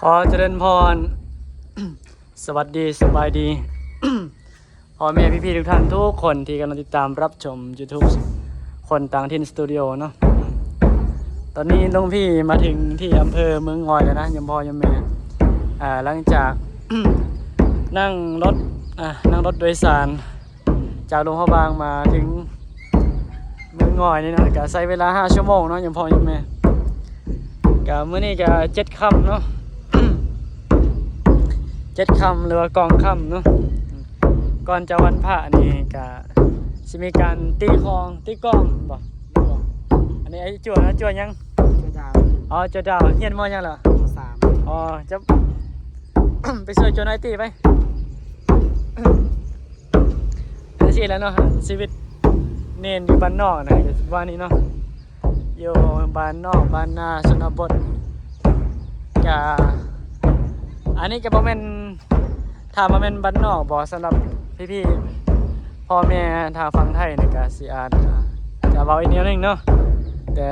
ຂໍຈະເລີນພອນ ສະຫວັດດີ ສະບາຍດີ ພໍ່ແມ່ພີ່ໆທຸກທ່ານທຸກຄົນທີ່ກຳລັງຕິດຕາມຮັບຊົມ YouTube ຄົນຕ່າງຖິ່ນສະຕູດິໂອເນາະ. ຕອນນີ້ຫຼວງພີ່ມາເຖິງທີ່ອຳເພີເມືອງງອຍແລ້ວນະ ໂຍມພໍ່ໂຍມແມ່. ອ່າ ຫຼັງຈາກ ນັ່ງລົດ ອ່າ ນັ່ງລົດໂດຍສານ ຈາກຫຼວງພະບາງມາເຖິງເມືອງງອຍນີ້ເນາະ ກະໃຊ້ເວລາຫ້າຊົ່ວໂມງເນາະ ໂຍມພໍ່ໂຍມແມ່. ກະມື້ນີ້ກະເຈັດຄ່ຳເນາະ ເຈັດຄ່ຳ ຫຼືວ່າກອງຄ່ຳເນາະ. ກ່ອນຈະວັນພະນີ້ກະຊິມີການຕີຂອງ ຕີກ້ອງບໍ? ອັນນີ້ໄອ້ຈົວນະ ຈົວຫຍັງ? ຈົວດາວ. ອໍ ຈົວດາວ ຮຽນ ມໍ ຫຍັງລະ? ມໍສາມ. ອໍ ຈະ ໄປຊ່ວຍຈົວນ້ອຍຕີໄປ. ຈັ່ງຊີ້ແຫຼະເນາະ ຊີວິດເນນຢູ່ບ້ານນອກນະ ກະວ່ານີ້ເນາະ ຢູ່ບ້ານນອກ ບ້ານນາ ຊົນນະບົດ. ກະ ອັນນີ້ກະບໍ່ແມ່ນ ຖາມວ່າແມ່ນບ້ານນອກບໍ່? ສຳລັບພີ່ໆ ພໍ່ແມ່ທາງຝັ່ງໄທນີ້ກະຊິອາດຈະເວົ້າອີກແນວໜຶ່ງເນາະ ແຕ່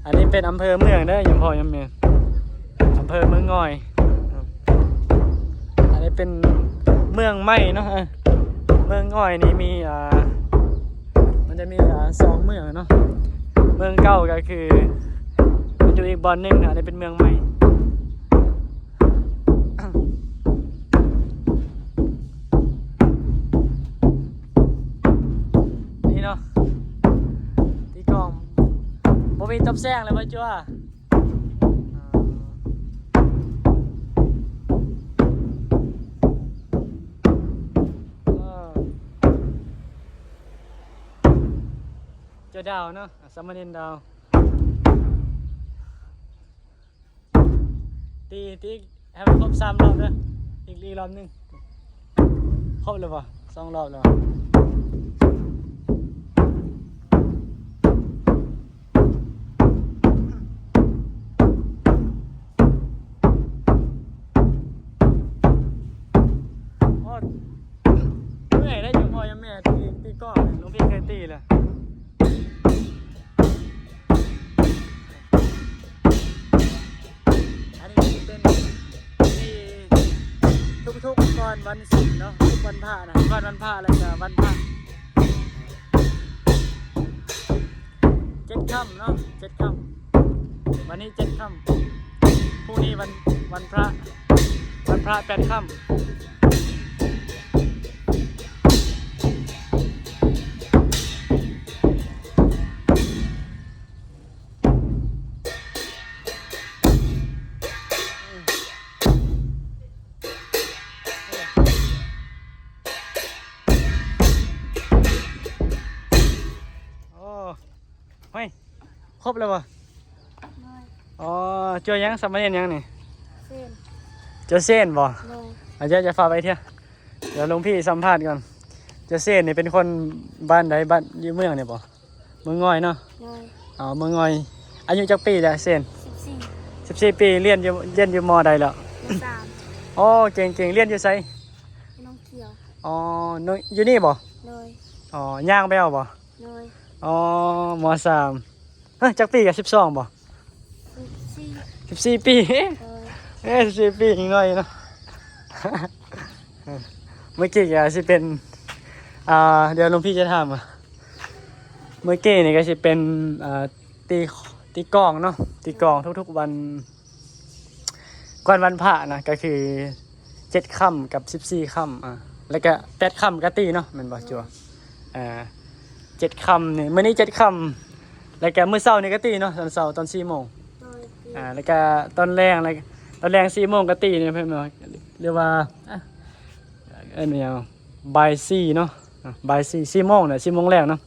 ອັນນີ້ເປັນອຳເພີເມືອງເດີ ໂຍມພໍ່ໂຍມແມ່. ອຳເພີເມືອງງອຍ ອັນນີ້ເປັນເມືອງໃໝ່ເນາະ. ເມືອງງອຍນີ້ມີ ອ່າ ມັນຈະມີ ອ່າ ສອງເມືອງເນາະ ເມືອງເກົ່າກະຄືມັນຢູ່ອີກບ່ອນໜຶ່ງນະ ອັນນີ້ເປັນເມືອງໃໝ່. ນີ້ເນາະ ຕີກ້ອງ ບໍ່ມີຕັບແຊງເລີຍບໍ່ຈົວ? ເອີ ເຈົ້າດາວເນາະ ສາມະເນນດາວ. ຕີ ຕີໃຫ້ມັນຄົບສາມລອບເດີ ອີກ ອີກລອບໜຶ່ງ. ຄົບແລ້ວບໍ່? ສອງລອບແລ້ວ. ໂອ້ ເມື່ອຍເດ້ ໂຍມພໍ່ໂຍມແມ່ ຕີ ຕີກ້ອງ ຫຼວງພີ່ເຄີຍຕີແລ້ວ. ອັນນີ້ເປັນທີ່ທຸກໆກ່ອນວັນສິນເນາະ ທຸກວັນພະນະ ກ່ອນວັນພະ ແລ້ວກະວັນພະ ເຈັດຄ່ຳເນາະ ເຈັດຄ່ຳ ວັນນີ້ເຈັດຄ່ຳ ພລຸ່ງນີ້ວັນ ວັນພະ ວັນພະແປດຄ່ຳ. ໂອ້ ຫ້ອຍ ຄົບແລ້ວບໍ່? ໂດຍ. ອໍ ເຈົ້າຫຍັງ? ສາມະເນນຫຍັງນີ້? ເຊນ. ເຈົ້າເຊນບໍ່? ໂດຍ. ອາ ຢ່າ ຢ່າຟ້າວໄປເທື່ອ ດຽວຫຼວງພີ່ສຳພາດກ່ອນ. ເຈົ້າເຊນນີ້ເປັນຄົນບ້ານໃດ? ບ້ານຢູ່ເມືອງນີ້ບໍ່? ເມືອງງອຍເນາະ? ໂດຍ. ອໍ ເມືອງງອຍ. ອາຍຸຈັກປີແລ້ວເຊນ? ສິບສີ່. ສິບສີ່ປີ. ຮຽນຢູ່ ຮຽນຢູ່ ມໍໃດແລ້ວ? ມໍສາມ. ໂອ້ ເກັ່ງໆ. ຮຽນຢູ່ໃສ? ຢູ່ໜອງຂຽວ. ອໍ ຢູ່ນີ້ບໍ່? ໂດຍ. ອໍ ຍ່າງໄປເອົາບໍ່? ໂດຍ. ອໍ ມໍສາມ. ເອີ ຈັກປີກະ ສິບສອງບໍ່? ສິບສີ່. ສິບສີ່ປີ. ໂດຍ. ເອີ ສິບສີ່ປີ ຍັງນ້ອຍຢູ່ເນາະ. ເມື່ອກີ້ກະຊິເປັນ ອ່າ ດຽວຫຼວງພີ່ຈະຖາມ ເມື່ອກີ້ນີ້ກະຊິເປັນ ອ່າ ຕີ ຕີກ້ອງເນາະ ຕີກ້ອງທຸກໆວັນ ກ່ອນວັນພະນະ ກະຄືເຈັດຄ່ຳກັບສິບສີ່ຄ່ຳ ອ່າ ແລ້ວກະແປດຄ່ຳກະຕີເນາະ ແມ່ນບໍ່? ໂດຍ. ຈົວ ອ່າ ເຈັດຄ່ຳນີ້ ມື້ນີ້ເຈັດຄ່ຳ ແລ້ວກະມື້ເຊົ້ານີ້ກະຕີເນາະ ຕອນເຊົ້າ ຕອນສີ່ໂມງ. ໂດຍ. ອ່າ ແລ້ວກະຕອນແລງ ແລ້ວຕອນແລງສີ່ໂມງກະຕີນີ້ ເພິ່ນວ່າ ຫຼືວ່າ ອ່າ ເອີ້ນຫຍັງ ບ່າຍສີ່ເນາະ ອ່າ ບ່າຍສີ່ ສີ່ໂມງນະ ສີ່ໂມງແລງເນາະ.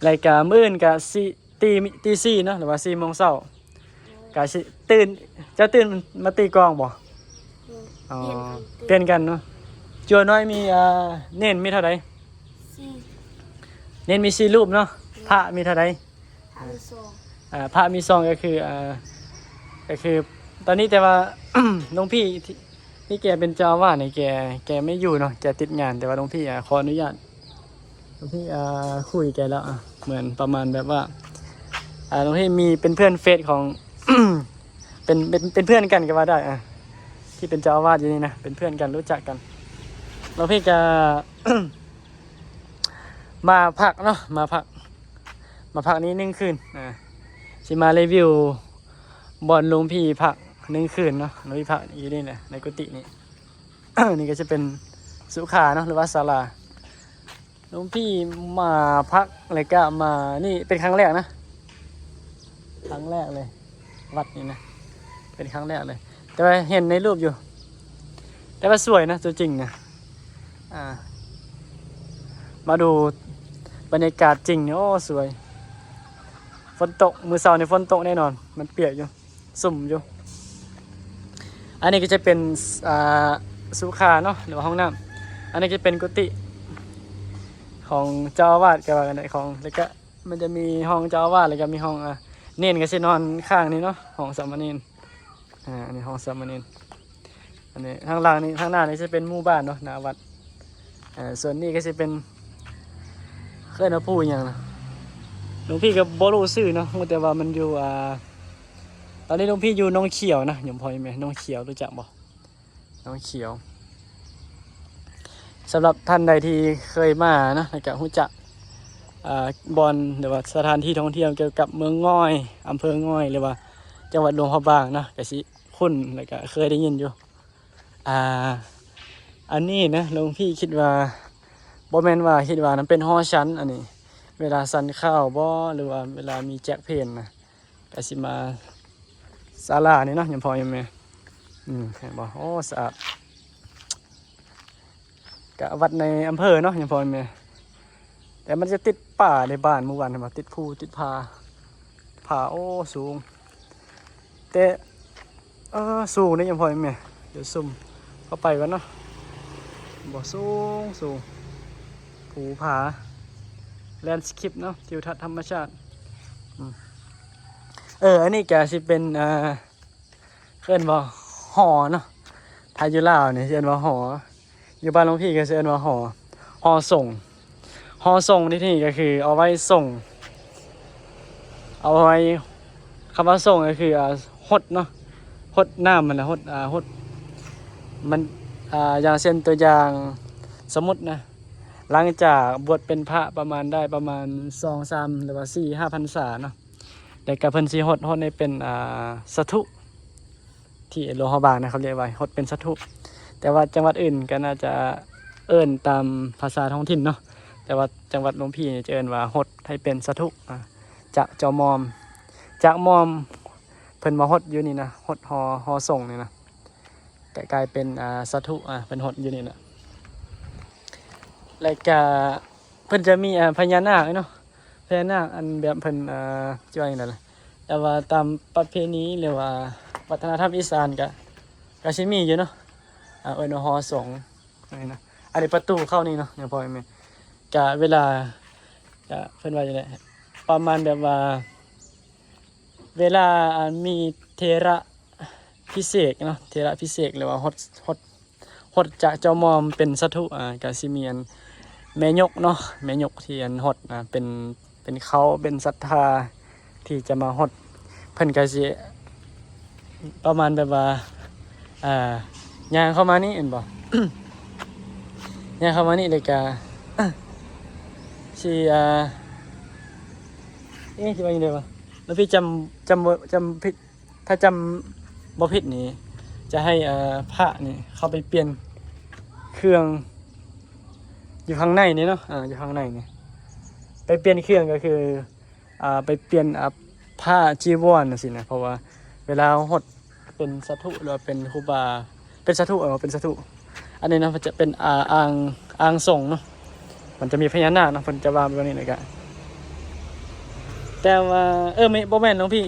ແລ້ວກະມື້ອື່ນກະສີ່ ຕີ ຕີສີ່ເນາະ ຫຼືວ່າສີ່ໂມງເຊົ້າ ກະຊິຕື່ນ ເຈົ້າຕື່ນມາຕີກ້ອງບໍ່? ໂດຍ. ອໍ ປ່ຽນກັນ ປ່ຽນກັນເນາະ. ຈົວນ້ອຍມີ ອ່າ ເນນມີເທົ່າໃດ? ສີ່. ເນນມີສີ່ຮູບເນາະ. ໂດຍ. ພະມີເທົ່າໃດ? ພະມີສອງ. ອ່າ ພະມີສອງ ກະຄື ອ່າ ກະຄືຕອນນີ້ ແຕ່ວ່າ ຫຼວງພີ່ທີ່ ທີ່ແກເປັນເຈົ້າອາວາດນີ້ ແກ ແກໄມ່ຢູ່ເນາະ ແກຕິດງານ ແຕ່ວ່າຫຼວງພີ່ ອ່າ ຂໍອະນຸຍາດ ຫຼວງພີ່ ອ່າ ຄຸຍແກແລ້ວ ອ່າ ເໝືອນປະມານແບບວ່າ ອ່າ ຫຼວງພີ່ມີເປັນເພື່ອນເຟສຂອງ ເປັນ ເປັນ ເປັນເພື່ອນກັນກະວ່າໄດ້ ອ່າ ທີ່ເປັນເຈົ້າອາວາດຢູ່ນີ້ນະ ເປັນເພື່ອນກັນ ຮູ້ຈັກກັນ. ຫຼວງພີ່ກໍ ມາພັກເນາະ ມາພັກ ມາພັກນີ້ໜຶ່ງຄືນ. ອ່າ ຊິມາຣີວິວບ່ອນຫຼວງພີ່ພັກໜຶ່ງຄືນເນາະ. ຫຼວງພີ່ພັກຢູ່ນີ້ແຫຼະ ໃນກຸຕິນີ້. ນີ້ກໍຈະເປັນສຸຂາເນາະ ຫຼືວ່າສາລາ. ຫຼວງພີ່ມາພັກ ແລ້ວກະມາ ນີ້ເປັນຄັ້ງແລກນະ ຄັ້ງແລກເລີຍ ວັດນີ້ນະ ເປັນຄັ້ງແລກເລີຍ ແຕ່ວ່າເຫັນໃນຮູບຢູ່ ແຕ່ວ່າສວຍນະ ຕົວຈິງນະ. ອ່າ ມາດູບັນຍາກາດຈິງນີ້ ໂອ້ ສວຍ. ຝົນຕົກ ມື້ເຊົ້ານີ້ຝົນຕົກແນ່ນອນ ມັນປຽກຢູ່ ຊຸ່ມຢູ່. ອັນນີ້ກໍຈະເປັນ ອ່າ ສຸຂາເນາະ ຫຼືວ່າຫ້ອງນ້ຳ. ອັນນີ້ຈະເປັນກຸຕິຂອງເຈົ້າອາວາດ ກໍວ່າກັນໄດ້ ຂອງ ແລ້ວກະມັນຈະມີຫ້ອງເຈົ້າອາວາດ ແລ້ວກະມີຫ້ອງ ອ່າ ເນນກໍຊິນອນຂ້າງນີ້ເນາະ ຫ້ອງສາມະເນນ. ອ່າ ອັນນີ້ຫ້ອງສາມະເນນ. ອັນນີ້ທາງຫຼັງນີ້ ທາງໜ້ານີ້ຈະເປັນໝູ່ບ້ານເນາະ ໜ້າວັດ. ເອີ ສ່ວນນີ້ກໍຊິເປັນ ເອີ້ນວ່າພູອີ່ຫຍັງນະ ຫຼວງພີ່ກໍບໍ່ຮູ້ຊື່ເນາະ ຮູ້ແຕ່ວ່າມັນຢູ່ ອ່າ ຕອນນີ້ຫຼວງພີ່ຢູ່ໜອງຂຽວນະ ໂຍມພໍ່ໂຍມແມ່. ໜອງຂຽວ ຮູ້ຈັກບໍ່? ໜອງຂຽວ. ສຳລັບທ່ານໃດທີ່ເຄີຍມານະ ແລ້ວກະຮູ້ຈັກ ອ່າ ບ່ອນ ຫຼືວ່າສະຖານທີ່ທ່ອງທ່ຽວກ່ຽວກັບເມືອງງອຍ ອຳເພີງອຍ ຫຼືວ່າຈັງຫວັດຫຼວງພະບາງນະ ກະຊິຄຸ້ນ ແລ້ວກະເຄີຍໄດ້ຍິນຢູ່. ອ່າ ອັນນີ້ນະ ຫຼວງພີ່ຄິດວ່າ ບໍ່ແມ່ນວ່າຄິດວ່ານະ ເປັນຫໍຊັ້ນ. ອັນນີ້ເວລາສັນຂ່າວບໍ ຫຼືວ່າເວລາມີແຈກເພນນະ ກະຊິມາສາລານີ້ເນາະ ໂຍມພໍ່ໂຍມແມ່. ອືມ ເຫັນບໍ່? ໂອ້ ສະອາດ ກະວັດໃນອຳເພີເນາະ ໂຍມພໍ່ໂຍມແມ່. ແຕ່ມັນຈະຕິດປ່າໃນບ້ານໝູ່ບ້ານ ເຫັນບໍ່? ຕິດພູຕິດຜາ ຜາ ໂອ້ ສູງ ແຕ່ ເອີ ສູງເດ້ ໂຍມພໍ່ໂຍມແມ່. ດຽວຊູມເຂົ້າໄປກ່ອນເນາະ. ບໍ່ ສູງ ສູງ ພູຜາ ແລນສະເຄບເນາະ ທິວທັດທຳມະຊາດ. ອືມ ເອີ ອັນນີ້ກະຊິເປັນ ອ່າ ເອີ້ນວ່າຫໍເນາະ ຖ້າຢູ່ລາວນີ້ຊິເອີ້ນວ່າຫໍ ຢູ່ບ້ານຫຼວງພີ່ກໍຊິເອີ້ນວ່າຫໍ ຫໍສົງ. ຫໍສົງໃນທີ່ນີ້ກໍຄືເອົາໄວ້ສົງ ເອົາໄວ້ ຄຳວ່າສົງກໍຄື ອ່າ ຫົດເນາະ ຫົດນ້ຳຫັ້ນແຫຼະ ຫົດ ອ່າ ຫົດ ມັນ ອ່າ ຢ່າງເຊັ່ນ ຕົວຢ່າງ ສົມມຸດນະ ຫຼັງຈາກບວດເປັນພະປະມານ ໄດ້ປະມານສອງສາມ ຫຼືວ່າສີ່ຫ້າພັນສາເນາະ ແລ້ວກໍເພິ່ນຊິຫົດ ຫົດໃຫ້ເປັນ ອ່າ ສະທຸ ທີ່ຫຼວງພະບາງນະ ເຂົາລຽກວ່າຫົດເປັນສະທຸ. ແຕ່ວ່າຈັງຫວັດອື່ນກໍໜ້າຈະເອີ້ນຕາມພາສາທ້ອງຖິ່ນເນາະ ແຕ່ວ່າຈັງຫວັດຫຼວງພີ່ນີ້ຈະເອີ້ນວ່າຫົດໃຫ້ເປັນສະທຸ ອ່າ ຈາກເຈົ້າໝອມ ຈາກໝອມ ເພິ່ນມາຫົດຢູ່ນີ້ນະ ຫົດຫໍ ຫໍສົງນີ້ນະ ກະກາຍເປັນ ອ່າ ສະທຸ ອ່າ ເພິ່ນຫົດຢູ່ນີ້ນະ. ແລ້ວກະເພິ່ນຈະມີ ອ່າ ພະຍານາກເນາະ ພະຍານາກ ອັນແບບເພິ່ນ ອ່າ ຊິວ່າຈັ່ງໃດລະ ແຕ່ວ່າຕາມປະເພນີ ຫຼືວ່າວັດທະນະທຳອີສານກະ ກະຊິມີຢູ່ເນາະ ອ່າ ເອີ້ນວ່າຫໍສົງ ອັນນີ້ນະ ອັນນີ້ປະຕູເຂົ້ານີ້ເນາະ ໂຍມພໍ່ໂຍມແມ່ ກະເວລາ ກະເພິ່ນວ່າຈັ່ງໃດ ປະມານແບບວ່າ ເວລາ ອ່າ ມີເຖລະພິເສກເນາະ ເຖລະພິເສກ ຫຼືວ່າຫົດ ຫົດ ຫົດຈາກເຈົ້າໝອມເປັນສະທຸ ອ່າ ກະຊິມີອັນແມ່ຍົກເນາະ ແມ່ຍົກທີ່ອັນຫົດນະ ເປັນ ເປັນເຄົ້າ ເປັນສັດທາທີ່ຈະມາຫົດ ເພິ່ນກະຊິປະມານແບບວ່າ ອ່າ ຍ່າງເຂົ້າມານີ້ແມ່ນບໍ່ ຍ່າງເຂົ້າມານີ້ ແລ້ວກະຊິ ອ່າ ເອະ ຊິວ່າຈັ່ງໃດວະ ແລ້ວພີ່ຈຳ ຈຳ ຈຳຜິດ ຖ້າຈຳບໍ່ຜິດນີ້ ຈະໃຫ້ ເອີ ພະນີ້ເຂົ້າໄປປ່ຽນເຄື່ອງຢູ່ຂ້າງໃນນີ້ເນາະ ເອີ ຢູ່ຂ້າງໃນນີ້ ໄປປ່ຽນເຄື່ອງກໍຄື ເອີ ໄປປ່ຽນ ເອີ ຜ້າຈີວອນຈັ່ງຊີ້ນະ ເພາະວ່າເວລາເຮົາຫົດເປັນສາທຸ ຫຼືວ່າເປັນຄູບາ ເປັນສາທຸ ເອີ ເປັນສາທຸ ອັນນີ້ນະ ມັນຈະເປັນ ອ່າ ອ່າງ ອ່າງສົງເນາະ ມັນຈະມີພະຍານາກເນາະ ເພິ່ນຈະວາງແບບນີ້ ແລ້ວກະ ແຕ່ວ່າ ເອີ ບໍ່ແມ່ນ ຫຼວງພີ່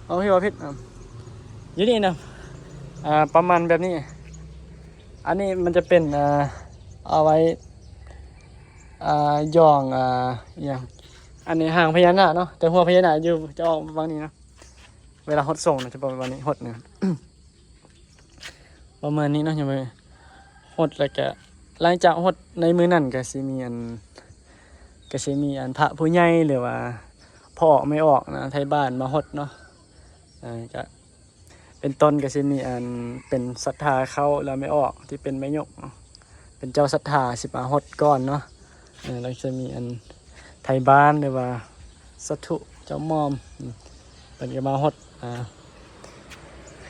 ເວົ້າຜິດ ເວົ້າຜິດ ອ່າ ຢູ່ນີ້ນະ ອ່າ ປະມານແບບນີ້ ອັນນີ້ມັນຈະເປັນ ອ່າ ເອົາໄວ້ ອ່າ ຢອງ ອ່າ ອີ່ຫຍັງ ອັນນີ້ຫາງພະຍານາກເນາະ ແຕ່ຫົວພະຍານາກຢູ່ ຈະອອກຫວ່າງນີ້ເນາະ ເວລາຫົດສົງນະ ຈະປະມານນີ້ ຫົດນີ້ ປະມານນີ້ເນາະ ຍັງບໍ່ຫົດ ແລ້ວກະ ຫຼັງຈາກຫົດໃນມື້ນັ້ນ ກະຊິມີອັນ ກະຊິມີອັນພະຜູ້ໃຫຍ່ ຫຼືວ່າພໍ່ອອກແມ່ອອກນະ ໄທບ້ານມາຫົດເນາະ ເອີ ກະ ເປັນຕົ້ນກໍຊິມີອັນເປັນສັດທາເຂົາ ແລ້ວແມ່ອອກທີ່ເປັນແມ່ຍົກເນາະ ເປັນເຈົ້າສັດທາຊິມາຫົດກ່ອນເນາະ. ເອີ ແລ້ວຈະມີອັນໄທບ້ານ ຫຼືວ່າສາທຸເຈົ້າໝ້ອມ ເພິ່ນກໍມາຫົດ ອ່າ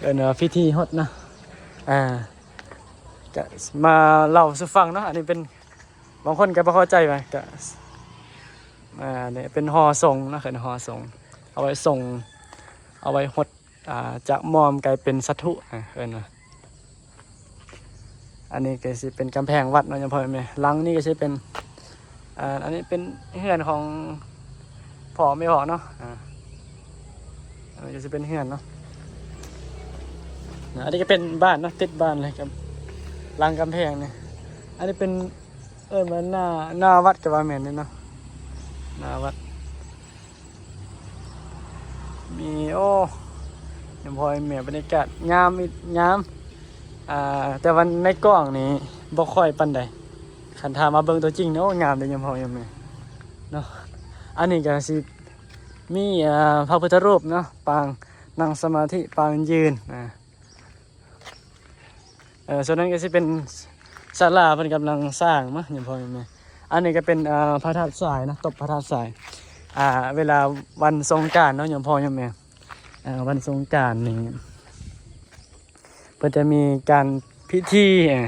ເອີ້ນວ່າພິທີຫົດເນາະ. ອ່າ ກະມາເລົ່າສູ່ຟັງເນາະ. ອັນນີ້ເປັນ ບາງຄົນກໍບໍ່ເຂົ້າໃຈວ່າ ກະ ອ່າ ນີ້ເປັນຫໍ່ສົງເນາະ ເອີ້ນຫໍ່ສົງ ເອົາໄວ້ສົງ ເອົາໄວ້ຫົດ ອ່າ ຈາກໝ້ອມກາຍເປັນສາທຸ ອ່າ ເອີ້ນວ່າ. ອັນນີ້ກໍຊິເປັນກຳແພງວັດເນາະ ຍາມພໍ່ຍາມແມ່. ຫຼັງນີ້ກໍຊິເປັນ ອ່າ ອັນນີ້ເປັນເຮືອນຂອງພໍ່ແມ່ອອກເນາະ. ອ່າ ອັນນີ້ກໍຊິເປັນເຮືອນເນາະ. ນະ ອັນນີ້ກໍເປັນບ້ານເນາະ ຕິດບ້ານເລີຍກັບຫຼັງກຳແພງນີ້. ອັນນີ້ເປັນ ເອີ້ນວ່າໜ້າ ໜ້າວັດກໍວ່າແມ່ນເດ້ເນາະ ໜ້າວັດ. ມີ ໂອ້ ຍາມພໍ່ຍາມແມ່ ບັນຍາກາດງາມອີກ ງາມ ອ່າ ແຕ່ວ່າໃນກ້ອງນີ້ບໍ່ຄ່ອຍປານໃດ. ຄັນຖ້າມາເບິ່ງຕົວຈິງນີ້ ໂອ້ ງາມເດ້ ຍາມພໍ່ຍາມແມ່ເນາະ. ອັນນີ້ກໍຊິມີ ອ່າ ພະພຸດທະຮູບເນາະ ປາງນັ່ງສະມາທິ ປາງຢືນ ອ່າ ເອີ ສ່ວນນັ້ນກໍຊິເປັນສາລາເພິ່ນກຳລັງສ້າງມາ ຍາມພໍ່ຍາມແມ່. ອັນນີ້ກໍເປັນ ອ່າ ພະທາດຊາຍເນາະ ຕົບພະທາດຊາຍ. ອ່າ ເວລາວັນສົງການເນາະ ຍາມພໍ່ຍາມແມ່ ອ່າ ວັນສົງການນີ້ ເພິ່ນຈະມີການພິທີ ອ່າ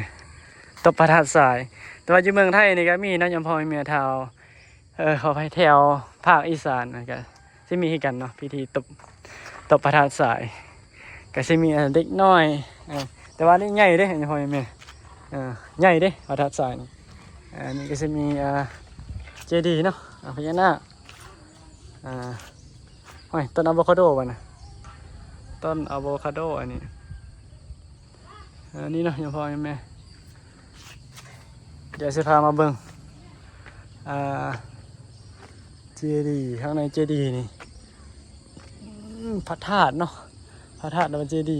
ຕົບພະທາດຊາຍ. ແຕ່ວ່າຢູ່ເມືອງໄທນີ້ກໍມີເນາະ ຍາມພໍ່ຍາມແມ່ ຖ້າ ເອີ ຂໍອະໄພ ແຖວພາກອີສານນະ ກະຊິມີຄືກັນເນາະ ພິທີຕົບ ຕົບພະທາດຊາຍ. ກະຊິມີ ເອີ ເດັກນ້ອຍ ເອີ ແຕ່ວ່ານີ້ໃຫຍ່ເດ້ ຍາມພໍ່ຍາມແມ່ ເອີ ໃຫຍ່ເດ້ ພະທາດຊາຍນີ້. ອັນນີ້ກະຊິມີ ອ່າ ເຈດີເນາະ ອ່າ ພະຍານາກ ອ່າ ໂອ້ຍ ຕົ້ນອາໂວຄາໂດບໍ່ນະ ຕົ້ນອາໂວຄາໂດອັນນີ້. ອັນນີ້ເນາະ ຍາມພໍ່ຍາມແມ່ ດຽວຊິພາມາເບິ່ງ ອ່າ ເຈດີ ຂ້າງໃນເຈດີນີ້ ອືມ ພະທາດເນາະ ພະທາດ ແລ້ວກໍເຈດີ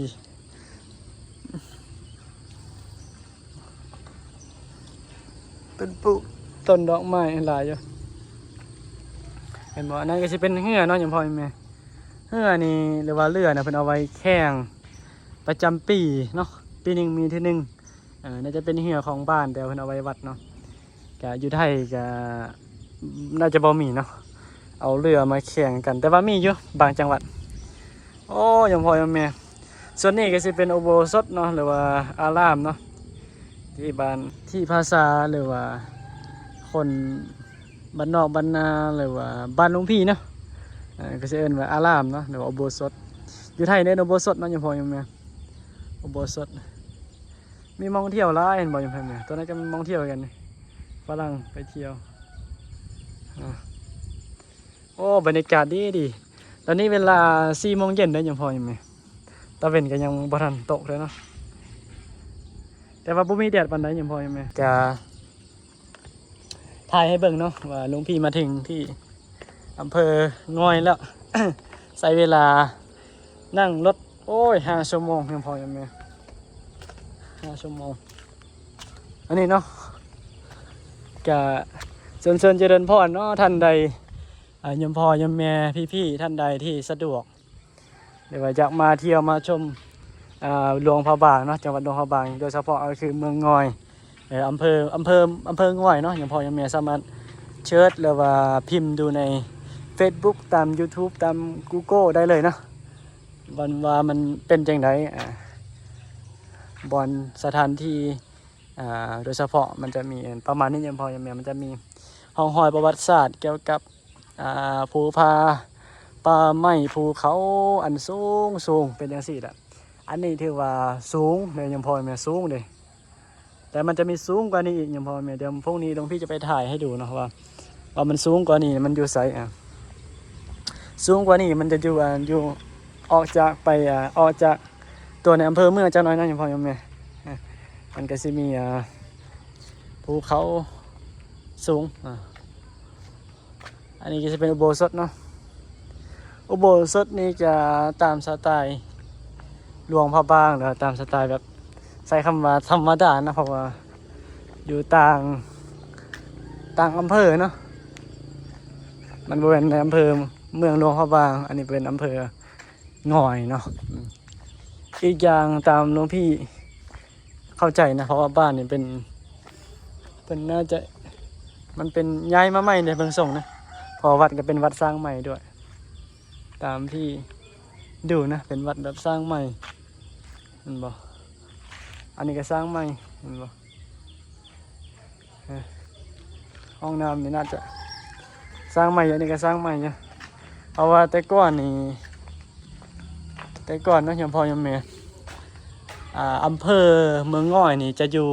ເພິ່ນປູກຕົ້ນດອກໄມ້ຫຼາຍຢູ່ ເຫັນບໍ່? ອັນນັ້ນກໍຊິເປັນເຮືອເນາະ ຍາມພໍ່ຍາມແມ່. ເຮືອນີ້ ຫຼືວ່າເຮືອນະ ເພິ່ນເອົາໄວ້ແຂ່ງປະຈຳປີເນາະ ປີໜຶ່ງມີເທື່ອໜຶ່ງ. ເອີ ໜ້າຈະເປັນເຮືອຂອງບ້ານ ແຕ່ວ່າເພິ່ນເອົາໄວ້ວັດເນາະ. ກະຢູ່ໄທກະໜ້າຈະບໍ່ມີເນາະ ເອົາເຮືອມາແຂ່ງກັນ ແຕ່ວ່າມີຢູ່ບາງຈັງຫວັດ. ໂອ້ ຍາມພໍ່ຍາມແມ່ ສ່ວນນີ້ກໍຊິເປັນອຸໂບສົດເນາະ ຫຼືວ່າອາລາມເນາະ ທີ່ບ້ານ ທີ່ພາສາ ຫຼືວ່າຄົນບ້ານນອກບ້ານນາ ຫຼືວ່າບ້ານຫຼວງພີ່ເນາະ ເອີ ກໍຊິເອີ້ນວ່າອາລາມເນາະ ຫຼືວ່າອຸໂບສົດ. ຢູ່ໄທເອີ້ນອຸໂບສົດເນາະ ຍາມພໍ່ຍາມແມ່ ອຸໂບສົດ. ມີໝ່ອງທ່ຽວຫຼາຍ ເຫັນບໍ່ ຍາມພໍ່ຍາມແມ່? ຕົວນັ້ນກໍມີໝ່ອງທ່ຽວກັນ ຝຣັ່ງໄປທ່ຽວ. ອ່າ ໂອ້ ບັນຍາກາດດີໆ. ຕອນນີ້ເວລາສີ່ໂມງເຢັນເດ້ ຍາມພໍ່ຍາມແມ່. ຕາເວັນກໍຍັງບໍ່ທັນຕົກເລີຍເນາະ ແຕ່ວ່າບໍ່ມີແດດປານໃດ ຍາມພໍ່ຍາມແມ່. ກະ ຖ່າຍໃຫ້ເບິ່ງເນາະ ວ່າຫຼວງພີ່ມາເຖິງທີ່ອຳເພີງ່ອຍແລ້ວ ໃຊ້ເວລານັ່ງລົດ ໂອ້ຍ ຫ້າຊົ່ວໂມງ ຍາມພໍ່ຍາມແມ່ ຫ້າຊົ່ວໂມງ. ອັນນີ້ເນາະ ກະເຊີນ ເຊີນຈະເລີນພອນເນາະ ທ່ານໃດ ອ່າ ຍາມພໍ່ຍາມແມ່ ພີ່ໆ ທ່ານໃດທີ່ສະດວກ ຫຼືວ່າຢາກມາທ່ຽວມາຊົມ ອ່າ ຫຼວງພະບາງເນາະ ຈັງຫວັດຫຼວງພະບາງ ໂດຍສະເພາະກໍຄືເມືອງງອຍ ເອີ ອຳເພີ ອຳເພີ ອຳເພີງອຍເນາະ ຍາມພໍ່ຍາມແມ່ສາມາດເສີດ ຫຼືວ່າພິມດູໃນເຟສບຸກ ຕາມຢູທູບ ຕາມກູໂກໄດ້ເລີຍເນາະ ວ່າ ວ່າມັນເປັນຈັ່ງໃດ ອ່າ ບ່ອນສະຖານທີ່ ອ່າ ໂດຍສະເພາະມັນຈະມີປະມານນີ້ ຍາມພໍ່ຍາມແມ່ ມັນຈະມີຮ່ອງຮອຍປະຫວັດສາດກ່ຽວກັບ ອ່າ ພູຜາ ປ່າໄມ້ ພູເຂົາອັນສູງໆ ເປັນຈັ່ງຊີ້ແຫຼະ. ອັນນີ້ຖືວ່າສູງເດ້ ຍາມພໍ່ຍາມແມ່ ສູງເດ້ ແຕ່ມັນຈະມີສູງກວ່ານີ້ອີກ ຍາມພໍ່ຍາມແມ່. ດຽວພວກນີ້ຫຼວງພີ່ຈະໄປຖ່າຍໃຫ້ດູເນາະ ວ່າ ວ່າມັນສູງກວ່ານີ້ມັນຢູ່ໃສ ອ່າ ສູງກວ່ານີ້ມັນຈະຢູ່ ອ່າ ຢູ່ ອອກຈາກໄປ ອ່າ ອອກຈາກຕົວໃນອຳເພີເມືອງຈັກໜ້ອຍເນາະ ຍາມພໍ່ຍາມແມ່. ອ່າ ມັນກໍຊິມີ ອ່າ ພູເຂົາສູງ ອ່າ ອັນນີ້ກໍຊິເປັນອຸໂບສົດເນາະ ອຸໂບສົດນີ້ຈະຕາມສະໄຕຫຼວງພະບາງ ຫຼືຕາມສະໄຕແບບ ໃຊ້ຄຳວ່າທຳມະດານະ ເພາະວ່າຢູ່ຕ່າງ ຕ່າງອຳເພີເນາະ ມັນບໍ່ແມ່ນໃນອຳເພີເມືອງຫຼວງພະບາງ ອັນນີ້ເປັນອຳເພີງອຍເນາະ. ອືມ ອີກຢ່າງຕາມຫຼວງພີ່ເຂົ້າໃຈນະ ເພາະວ່າບ້ານນີ້ເປັນ ເພິ່ນໜ້າຈະ ມັນເປັນຍ້າຍມາໃໝ່ໃນເບິ່ງຊົງນະ ເພາະວ່າວັດກໍເປັນວັດສ້າງໃໝ່ດ້ວຍ ຕາມທີ່ດູນະ ເປັນວັດແບບສ້າງໃໝ່ ແມ່ນບໍ່? ອັນນີ້ກໍສ້າງໃໝ່ ແມ່ນບໍ່? ເອີ ຫ້ອງນ້ຳນີ້ໜ້າຈະສ້າງໃໝ່ຢູ່ ອັນນີ້ກໍສ້າງໃໝ່ຢູ່ ເພາະວ່າແຕ່ກ່ອນນີ້ ແຕ່ກ່ອນເນາະ ໂຍມພໍ່ໂຍມແມ່ ອ່າ ອຳເພີເມືອງງອຍນີ້ຈະຢູ່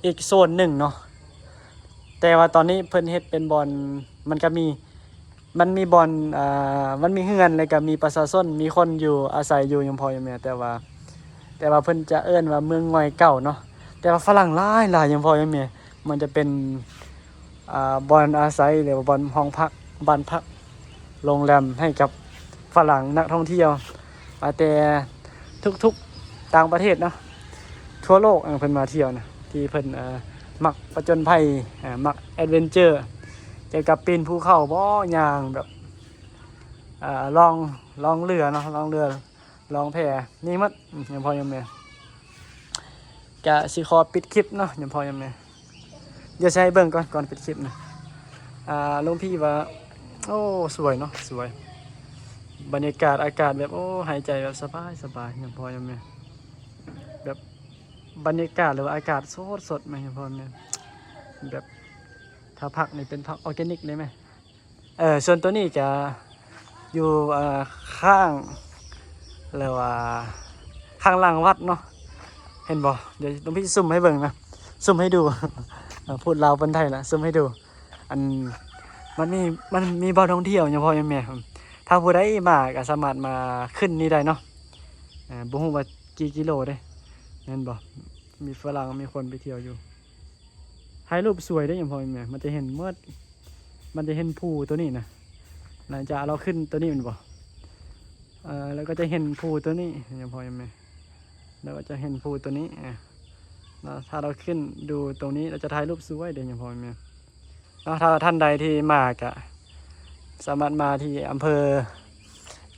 ອີກໂຊນໜຶ່ງເນາະ ແຕ່ວ່າຕອນນີ້ເພິ່ນເຮັດເປັນບ່ອນ ມັນກໍມີ ມັນມີບ່ອນ ອ່າ ມັນມີເຮືອນ ແລ້ວກໍມີປະຊາຊົນ ມີຄົນຢູ່ອາໄສຢູ່ ໂຍມພໍ່ໂຍມແມ່ ແຕ່ວ່າ ແຕ່ວ່າເພິ່ນຈະເອີ້ນວ່າເມືອງງອຍເກົ່າເນາະ ແຕ່ວ່າຝຣັ່ງຫຼາຍໆ ໂຍມພໍ່ໂຍມແມ່ ມັນຈະເປັນ ອ່າ ບ່ອນອາໄສ ຫຼືວ່າບ່ອນຫ້ອງພັກ ບ້ານພັກ ໂຮງແຮມໃຫ້ກັບຝຣັ່ງ ນັກທ່ອງທ່ຽວມາແຕ່ທຸກໆຕ່າງປະເທດເນາະ ທົ່ວໂລກ ເອີ ເພິ່ນມາທ່ຽວນະ ທີ່ເພິ່ນ ເອີ ມັກປະຈົນໄພ ເອີ ມັກແອັດເວັນເຈີ ກ່ຽວກັບປີນພູເຂົາບໍ ຍ່າງແບບ ອ່າ ລ່ອງ ລ່ອງເຮືອເນາະ ລ່ອງເຮືອ ລ່ອງແພ ມີໝົດ ໂຍມພໍ່ໂຍມແມ່ ກະຊິຂໍປິດຄລິບເນາະ ໂຍມພໍ່ໂຍມແມ່ ດຽວຊິໃຫ້ເບິ່ງກ່ອນ ກ່ອນປິດຄລິບນະ ອ່າ ຫຼວງພີ່ວ່າ ໂອ້ ສວຍເນາະ ສວຍ ບັນຍາກາດ ອາກາດແບບ ໂອ້ ຫາຍໃຈແບບສະບາຍ ສະບາຍ ໂຍມພໍ່ໂຍມແມ່ ແບບບັນຍາກາດ ຫຼືວ່າອາກາດສົດໆ ແມ່ນ ໂຍມພໍ່ໂຍມແມ່ ແບບ ຖ້າຜັກນີ້ເປັນຜັກອໍແກນິກເລີຍແມ່ ເອີ ສ່ວນໂຕນີ້ຈະຢູ່ ເອີ ຂ້າງ ຫຼືວ່າຂ້າງຫຼັງວັດເນາະ ເຫັນບໍ່? ດຽວຫຼວງພີ່ຊູມໃຫ້ເບິ່ງນະ ຊູມໃຫ້ດູ ເອີ ພູດລາວປານໃດລະ ຊູມໃຫ້ດູ ອັນ ມັນມີ ມັນມີບ່ອນທ່ອງທ່ຽວ ໂຍມພໍ່ໂຍມແມ່ ຖ້າຜູ້ໃດມາກໍສາມາດມາຂຶ້ນນີ້ໄດ້ເນາະ ເອີ ບໍ່ຮູ້ວ່າ ກີ່ກິໂລເດ້ ແມ່ນບໍ່? ມີຝຣັ່ງ ມີຄົນໄປທ່ຽວຢູ່ ຖ່າຍຮູບສວຍເດ້ ໂຍມພໍ່ໂຍມແມ່ ມັນຈະເຫັນໝົດ ມັນຈະເຫັນພູໂຕນີ້ນະ ຫຼັງຈາກເຮົາຂຶ້ນໂຕນີ້ແມ່ນບໍ່? ເອີ ແລ້ວກໍຈະເຫັນພູໂຕນີ້ ໂຍມພໍ່ໂຍມແມ່ ແລ້ວກໍຈະເຫັນພູໂຕນີ້ ເອີ ເນາະ ຖ້າເຮົາຂຶ້ນດູໂຕນີ້ ເຮົາຈະຖ່າຍຮູບສວຍເດ້ ໂຍມພໍ່ໂຍມແມ່ ເນາະ ຖ້າທ່ານໃດທີ່ມາກະສາມາດມາທີ່ອຳເພີ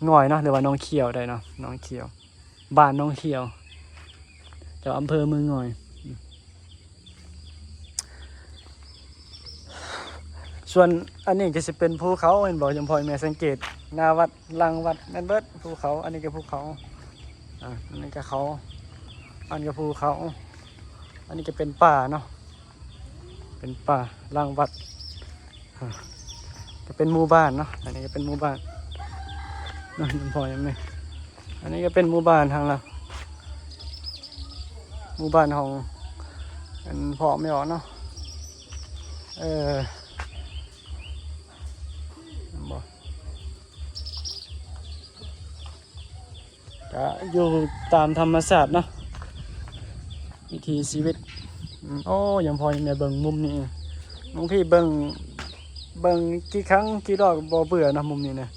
ງອຍເນາະ ຫຼືວ່າໜອງຂຽວໄດ້ເນາະ ໜອງຂຽວ ບ້ານໜອງຂຽວ ເຈົ້າ ອຳເພີເມືອງງອຍ ສ່ວນອັນນີ້ກໍຊິເປັນພູເຂົາ ເຫັນບໍ່ ໂຍມພໍ່ໂຍມແມ່ ສັງເກດໜ້າວັດ ຫຼັງວັດ ແມ່ນເບິດ ພູເຂົາ ອັນນີ້ກໍພູເຂົາ ອ່າ ອັນນີ້ກໍເຂົາ ອັນນີ້ກໍພູເຂົາ ອັນນີ້ກໍເປັນປ່າເນາະ ເປັນປ່າຫຼັງວັດ ອ່າ ກໍເປັນໝູ່ບ້ານເນາະ ອັນນີ້ກໍເປັນໝູ່ບ້ານເນາະ ໂຍມພໍ່ໂຍມແມ່ ອັນນີ້ກໍເປັນໝູ່ບ້ານທາງລາວ ໝູ່ບ້ານຂອງອັນພໍ່ແມ່ອອກເນາະ ເອີ ເຫັນບໍ່? ກະຢູ່ຕາມທຳມະຊາດເນາະ ວິຖີຊີວິດ ອືມ ໂອ້ ຍາມພໍ່ຍາມແມ່ເບິ່ງມຸມນີ້ ບາງທີເບິ່ງ ເບິ່ງກີ່ຄັ້ງກີ່ຮອບບໍ່ເບື່ອເນາະ ມຸມນີ້ນະ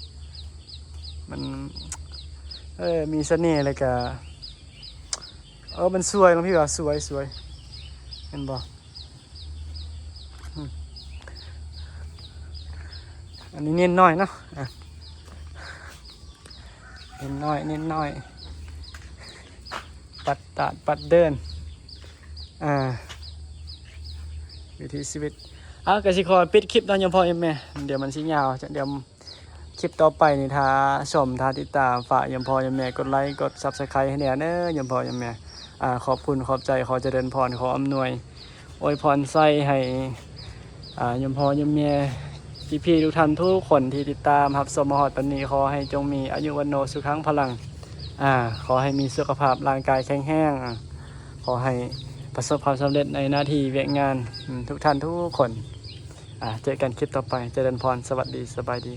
ມັນ ເອີ ມີສະເໜ່ ແລ້ວກະ ເອີ ມັນສວຍ ບາງທີວ່າສວຍ ສວຍ ເຫັນບໍ່? ອືມ ອັນນີ້ເນັ້ນໜ້ອຍເນາະ ອ່ະ ເນັ້ນໜ້ອຍ ເນັ້ນໜ້ອຍ ປັດຕາດປັດເດີນ ອ່າ ວິຖີຊີວິດ ເອົາ ກະຊິຂໍປິດຄລິບເນາະ ຍາມພໍ່ຍາມແມ່ ດຽວມັນຊິຍາວ ດຽວຄລິບຕໍ່ໄປນີ້ ຖ້າຊົມ ຖ້າຕິດຕາມ ຝາກຍາມພໍ່ຍາມແມ່ກົດໄລ ກົດ Subscribe ໃຫ້ແດ່ເດີ ຍາມພໍ່ຍາມແມ່ ອ່າ ຂອບຄຸນ ຂອບໃຈ ຂໍຈະເລີນພອນ ຂໍອຳນວຍ ອວຍພອນໄຊໃຫ້ ອ່າ ຍາມພໍ່ຍາມແມ່ ພີ່ໆ ທຸກທ່ານທຸກຄົນທີ່ຕິດຕາມຮັບຊົມມາຮອດຕອນນີ້ ຂໍໃຫ້ຈົ່ງມີອາຍຸວັນໂນສຸຂັງພະລັງ ອ່າ ຂໍໃຫ້ມີສຸຂະພາບຮ່າງກາຍແຂງແຮງ ອ່າ ຂໍໃຫ້ປະສົບຄວາມສຳເລັດໃນໜ້າທີ່ວຽກງານ ອືມ ທຸກທ່ານທຸກຄົນ ອ່າ ເຈີກັນຄລິບຕໍ່ໄປ ຈະເລີນພອນ ສະຫວັດດີ ສະບາຍດີ.